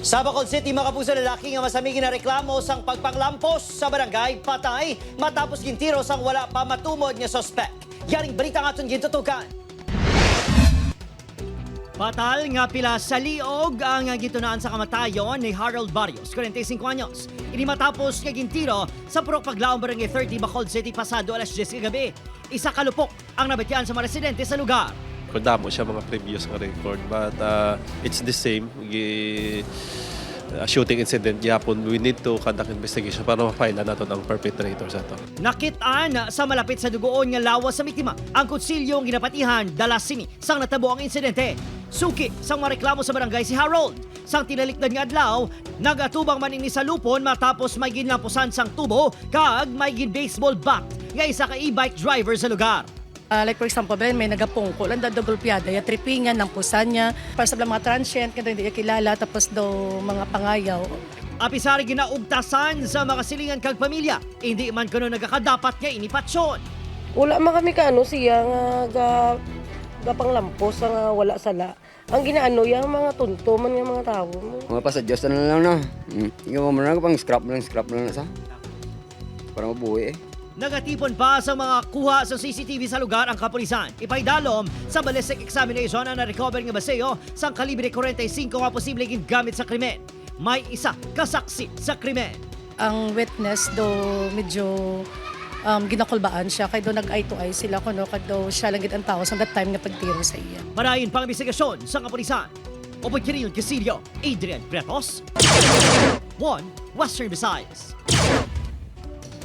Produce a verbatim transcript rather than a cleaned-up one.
Sa Bacolod City, mga kapuso, lalaki nga masami ginareklamo sang pagpanglampos sa barangay patay matapos gintiro sang wala pa matumod nga suspek. Yaring balita ang aton gintutukan. Patal nga pila sa liog ang gitunaan sa kamatayon ni Harold Barrios, kwarenta y singko anyos. Ini matapos nga gintiro sa Purok Paglaom, Barangay thirty, Bacolod City, pasado alas diyes kagabi. Isa ka lupok ang nabatian sa mga residente sa lugar. Kadamo siya mga previous nga record, but, ah, it's the same. Gi-, ah, shooting incident gyapon. We need to conduct investigation para ma-file naton ang perpetrator sa to. Nakit-an sa malapit sa dugoon nga lawas sa biktima ang kutsilyo nga ginapatihan dala sini sang natabo ang insidente. Suki sang mga reklamo sa barangay si Harold. Sang tinalikdan nga adlaw, nagatubang man ini sa lupon matapos may ginlampusan sang tubo kag may gin-baseball bat nga isa ka e-bike driver sa lugar. Ah, like for example, Ben, may nagapungko lang daw, daw gulpiada, ya tripingan, nampusan niya. Para sa mga transient, nga daw hindi niya kilala, tapos daw mga pangayaw. Apisar ginaugtasan sa mga silingan kag pamilya, hindi man kuno nagakadapat nga ini patyon. Wala man kami kaano siya nga ga, gapanglampos nga wala sala. Ang ginaano yang mga tunto man nga mga tawo mo. Mga pasadya sa na lang na. Hmm. Ikaw mo na pang scrap lang, scrap lang na sa. Para mabuhi eh. Nagatipon pa sa mga kuha sa C C T V sa lugar ang kapulisan. Ipaidalom sa ballistic examination ang na-recover nga baseyo sang kalibre kwarenta y singko nga posible gingamit sa krimen. May isa ka saksi sa krimen. Ang witness do medyo, um, ginakulbaan siya, kay do nag-eye to eye sila, kuno kag do siya lang gid ang tao sa that time nga pagtiro sa iya. Marayon pang investigasyon sa kapulisan. Upod Kiril Casillo, Adrian Bretos, One Western Visayas.